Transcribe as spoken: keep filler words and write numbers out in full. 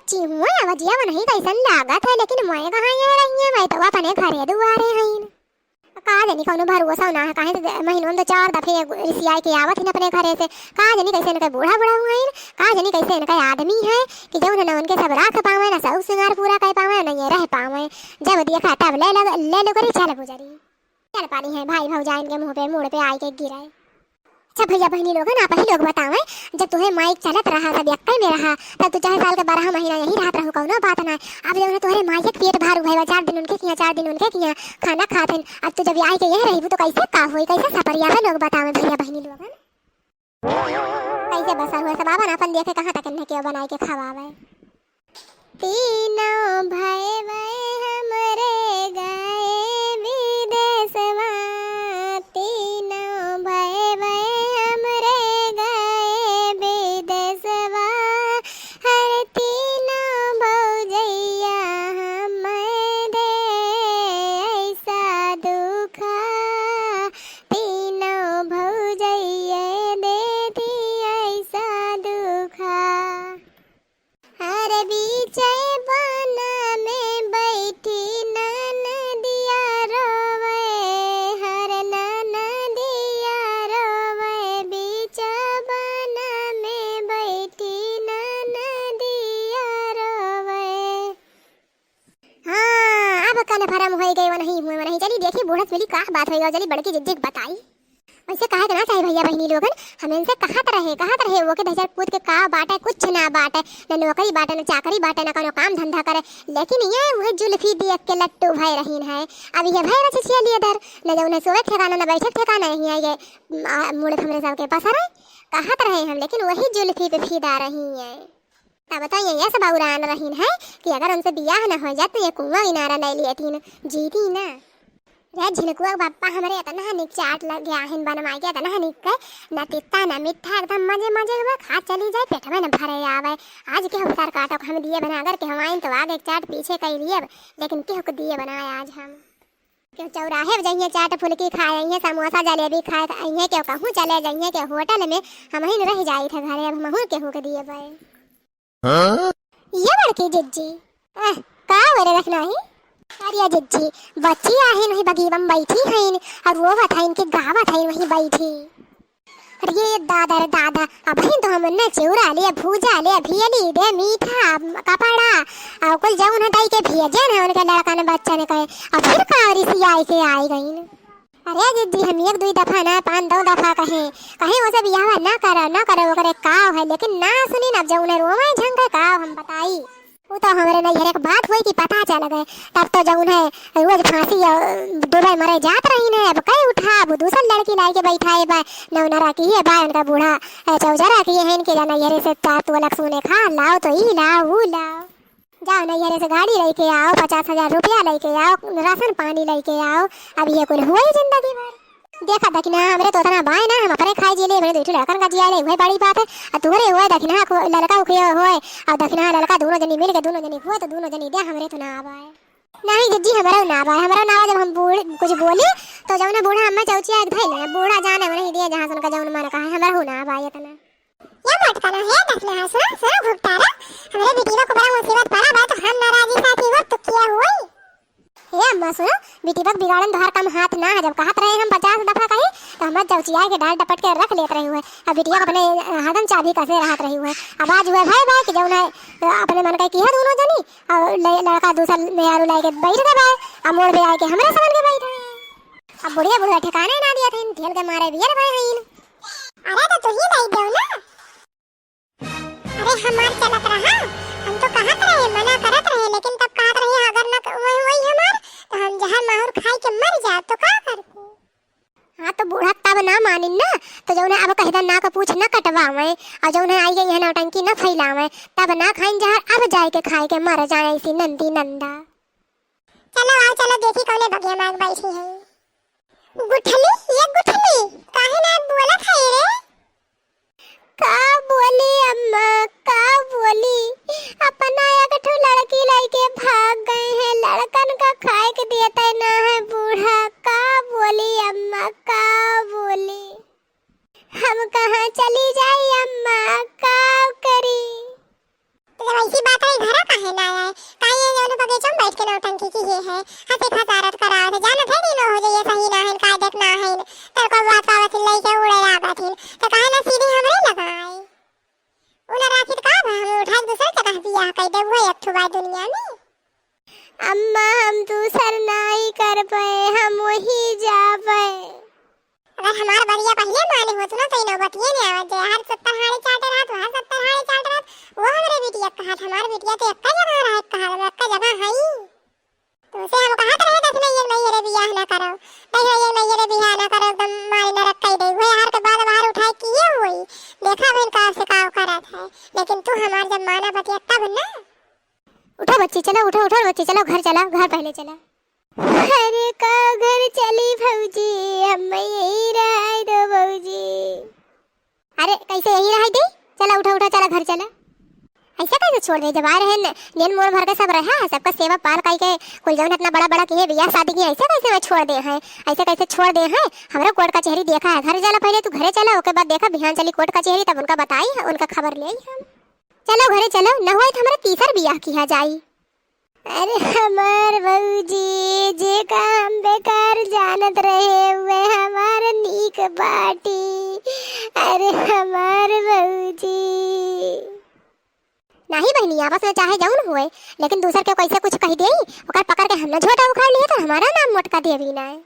चिहुआ आवाजिया वनही कैसन लागत है, लेकिन मोए कहाँ ये रही है, मैं तो अपने घरे दुआरे हईन। का जानी कौनो भरोसा ना है, काहे से महीनों में तो चार दफे रिसियाई के आवत हिन अपने घरे से। का जानी कैसे इनके बूढ़ा बूढ़ा हुआ है, का जानी कैसे इनके आदमी है कि जौन न उनके सब राख पावे, ना सब सिंगार पूरा कर पावे, ना ये रह पावे। जब देखा तब ले लग, ले लो करी चल गुजरी। चल पानी है भाई भौजाइन के मुंह पे, मूड़ पे आई के गिरे। अच्छा भैया बहिनी लोगन, आप ही लोग बतावें, जब तुहे माइक चलत रहा, सब यक्के में रहा, तब तू चाहे साल के बारह महीना यही रहत रहू, कौनो बात ना। अब जब उन्हें तोहरे माइक पेट भार उभे बा, चार दिन उनके किहाँ, चार दिन उनके किहाँ खाना खात हन, अब तू जब आई के यह रहबू तो कैसे का होई, कैसे सपरिया बा, लोग बतावें भैया बहिनी लोगन। कैसे बसा हुआ सब आपन आपन देखे, कहाँ तक इन्हें केव बनाई के खवावे। तीनों भैवे हमरे गए विदेशवा, तीनों भैवे हमरे गए विदेशवा, हर तीनों भौजैया हम दे ऐसा दुखा, तीनों भौजैया दे दी ऐसा दुखा। हर बीचे बन में बैठी ननदिया रोवे, हर ननदिया रोवे, बीच बन में बैठी ननदिया रोवे। हाँ, अब कन्फर्म होई गए, वनही हुए, वनही। चली देखी बूढ़ा से मिली का बात होई गए, चली बड़की जिज्जी के बताई। वैसे कहे के ना चाही भैया बहिनी लोगन, हम इनसे कहत रहे, कहत रहे, वो के दहिजर पूत के का बाटे, कुछ ना बाटे, न नौकरी बाटे, न चाकरी बाटे, न कौनो काम धंधा करे, लेकिन ये वही जुल्फी देख के लट्टू भय रहीन है। अब ये भय रचिचिया लिए दर, न जौन है सोवे ठिकाना, न बैठे ठिकाना, यहीं आइगे, आ, मुड़ हमरे सबके पसरे, कहत रहे हम, लेकिन वही जुल्फी पे फिदा रही है। तब तो ये, ये सब औरान रहीन है कि अगर उनसे बियाह न हो जात तो ये कुआं किनारा ले लिए थीन, जीती ना। रे झिनकुआ के बापा हमरे इतना निक चाट लग गया है बनवाए के, इतना निक के, न तित्ता न मीठा, एकदम मजे मजे हुआ, खा चली जाए, पेट में न भरे आवे। आज के हम सर काटो, हम दिए बना अगर के हम आइन तो आगे चाट पीछे कई लिए, लेकिन केहू के दिए बनाए आज हम। केहू चौराहे पे जइहे चाट फुल्की खाए अइहे, समोसा जलेबी खाए अइहे, केहू कहूँ चले जइहे, केहू होटल में, हमहिन रह जाई थे घरे, अब हमहू केहू के दिए बे। हाँ? ये बड़की जिज्जी, अह, का हो रे रखना ही? अरे जिज्जी, बच्ची आहिन वही बगीबा में बैठी हईन, और वो बताइन कि गावत हईन वही बैठी। अरे दादा रे दादा, अबहिन तो हम उन्ने चिउरा ले, भूजा ले, भियली दे, मीठा, कपड़ा, और कुल जौन है दाई के भेजे न उनके लड़कन बच्चन के, अब फिर का रिसियाई के आई गईन। अरे जिज्जी, हम एक दुई दफा ना, पाँच दो दफा कहे, कहे ओसे बियाहवा ना करा, ना करा, ओकरे काव है, लेकिन ना सुनी ना, जौन है रोवे झंगे काव हम बताई। उ तो हमरे नैहरे के बात होई कि पता चल गए, तब तो जौन है रोज फांसी अ, डूबे मरे जात रही ने, अब कई उठा, अब दूसर लड़की लाई के बैठाए बा, न उनरा की है बा, उनका बूढ़ा अ, चौजरा की है, इनके जा नैहरे से चार तोलक सोने खा, लाओ तो ई लाओ, ऊ लाओ। जाओ नैहरे से गाड़ी लेके आओ, पचास हजार रुपया लेके आओ, राशन पानी लेके आओ। अब ये कुल हुआ ही जिंदगी भर। देखा दखिना, हमरे तो उतना बाय ना, हम अपने खाए जी ले, हमरे दुई ठो लड़कन का जिया ले, वही बड़ी बात है। आ तोहरे हुए दखिना खो-, लड़का उखिया हुए, और दखिना लड़का दोनों जनी मिल के दोनों जनी हुए तो दोनों जनी दे, हमरे तो ना आवाए। नहीं जिज्जी, हमरा ना आवाए, हमरा ना आवाए। जब हम बूढ़ कुछ बोली तो जौन बूढ़ा अम्मा चौचिया एक धैले, बूढ़ा जाने वो नहीं दिए जहाँ से उनका जौन मन कहा है, हमरा हो ना आवाए इतना। ये मोटका ना है, दखना है, सुनो, सुनो, घुघटारा, हमरे बिटिया को बड़ा मुसीबत पड़ा बा, तो हम नाराजी साथी हो, तो किया हुई? हे अम्मा, सुनो, बिटिया के बिगाड़न तोहार कम हाथ ना है, जब कहत रहे हम पचास दफा कही, तो हमर चौचिया के डाल डपट के रख लेत रही हुए, अब बिटिया के अपने, अ, हरदम चाबी कसे रहत रही हुए, अब आज हुए भाई भाई कि जौन है, अ, अपने मन का किया दोनों जनी, और ले, लड़का दूसर मेहरारू लाए के बैठ गए भाई, अब मोड़ पे आए के हमरे समझ के बैठ गए, अब बुढ़िया बुढ़िया ठिकाने ना दिया था, इन ठेल के मारे बियर भाई हैं इन। अरे तो तू ही लाई दो ना। अरे हमार चलत रहा, हम तो कहत रहे, मना करत रहे, लेकिन तब कहत रहे अगर न क-, वही, वही हमार, तो हम जहर माहुर खाई के मर जाब, तो का करबू? हाँ, तो बूढ़ा तब ना मानिन ना, तो जौन है अब कहिदा नाक पूछ न कटवावे, और जौन है आई गई है नौटंकी न फैलावे, तब ना खाइन जहर, अब जाए के खाए के मर जाए ऐसी नंदी नंदा। चलो आओ, चलो देखी कौने बगिया में आग बैठी है। गुठली, ये गुठली, काहे ना बोलत है रे? का बोली अम्मा, का बोली? अपना एक ठो लड़की लइके भाग गए हैं, लड़कन का खाए के देते ना है बूढ़ा। का बोली अम्मा, का बोली? हम कहाँ चली जाई अम्मा, का करी? तो जब ऐसी बात है, घरा चुप बैठ के नौटंकी किहे है, हंसी खसारत करावत है, जानत है दिनो हो जाइए सही ना है, कायदे के ना है, तनको बात पावत है, लइके उड़े लागत है, तो काहे ना सीधे हमरे लगाए। उला राखी तो का बा, हम उठा के दूसर जगह बियाह कर दे, वो एक ठो बाई दुनिया में। अम्मा, हम दूसर नाई कर पाए, हम वही जा पाए। अगर हमार बतिया पहिले माने होत ना, तो ई नौबतिये ने आवत जे, हर सत्तर हाड़ी चाटे रहत, हर सत्तर हाड़ी चाटे रहत, वो हमरे बिटिया के कहत, हमार बिटिया तो एक्का जगह रहे के कहत, हम एक्का जगह हई। तुमसे हम कहत रहे, दस नैयर नैयर बियाह ना करो, दस नैयर नैयर बियाह ना करो, एकदम मारी नरक कई दे। वो हर के बाद बाहर उठाए किए हुई, देखा बहन का से का करत है, लेकिन तू हमार जब माना बतिया तब ना। उठो बच्ची, चलो, उठो, उठो बच्ची, चलो घर चला, घर पहले चला। अरे का घर चली भौजी, हम यही रह दो भौजी। अरे कैसे यही रह दे? चला उठा उठा, चला घर चला। ऐसे कैसे छोड़ दे? जब आए रहे न, नियन मोर भर के सब रहा, सबका सेवा पाल काई के कुल जौन इतना बड़ा बड़ा किहे बियाह शादी किहे, ऐसे कैसे मैं छोड़ दे हैं? ऐसे कैसे छोड़ दे हैं? हमरा कोर्ट कचहरी देखा है, घर चला पहले तू घरे चला, ओके बाद देखा बिहान चली कोर्ट कचहरी, तब उनका बताई है, उनका खबर ले आई हम। चलो घरे चलो, न होए तो हमरा तीसर बियाह किहा जाई। अरे हमार भौजी, जे का हम बेकार जानत रहे, उहे हमार नीक बाटी। अरे हमार भौजी। नाही बहिनी, आपस में चाहे जौन होए, लेकिन दूसर के कैसे कुछ कह देई, ओकर पकड़ के हम न झोटा उखाड़ लिए तो हमारा नाम मोटका देवी ना है।